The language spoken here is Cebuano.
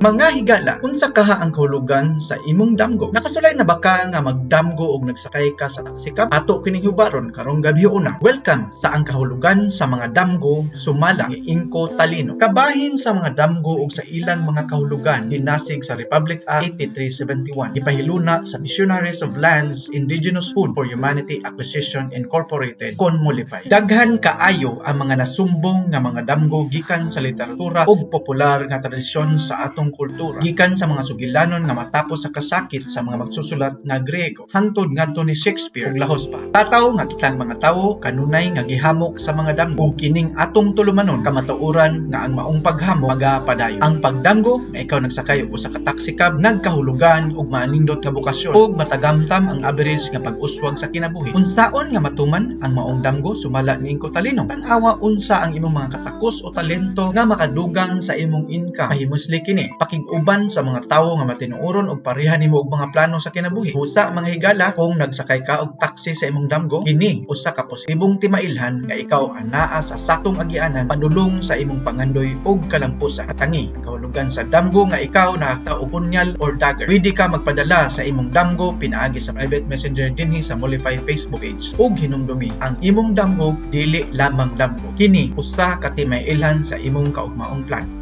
Mga higala, unsa kaha ang kahulugan sa imong damgo? Nakasulay na ba ka nga magdamgo og nagsakay ka sa taxicab? Ato kining hubaron karong gabhiona. Welcome sa Ang Kahulugan sa Mga Damgo, sumala ni Ingko Talino. Kabahin sa mga damgo ug sa ilang mga kahulugan, dinasig sa Republic Act 8371. Gipahiluna sa Missionaries of Lands Indigenous Food for Humanity Acquisition Incorporated, kon Molify. Daghan kaayo ang mga nasumbong nga mga damgo gikan sa literatura ug popular nga tradisyon sa atong kultura. Gikan sa mga sugilanon nga matapos sa kasakit sa mga magsusulat nga Griego hangtod ngadto ni Shakespeare ug lahos pa. Tataw nga kitang mga tawo kanunay nga gihamok sa mga damgo, ug kining atong tulumanon, kamatuoran nga ang maong paghamok magapadayon. Ang pagdamgo nga ikaw nagsakay og usa ka taxicab nagkahulugan og manindot nga bokasyon ug matagamtam ang average nga pag-uswag sa kinabuhi. Unsaon nga matuman ang maong damgo sumala ni Ingko Talino? Tan-awa unsa ang imong mga katakos o talento nga makadugang sa imong income. Pahimusli kini pakig-uban sa mga tawo nga matinuoron og pareha nimo og mga plano sa kinabuhi. Busa, mga higala, kung nagsakay ka og taxi sa imong damgo, kini usa ka positibong timailhan nga ikaw anaa sa saktong agianan padulong sa imong pangandoy ug kalampusan. Atangi ang kahulugan sa damgo nga ikaw nakakita og punyal or dagger. Pwede ka magpadala sa imong damgo pinaagi sa private messenger dinhi sa Molify Facebook page. Ug hinumdumi, ang imong damgo dili lamang damgo. Kini usa ka timailhan sa imong kaugmaong plano.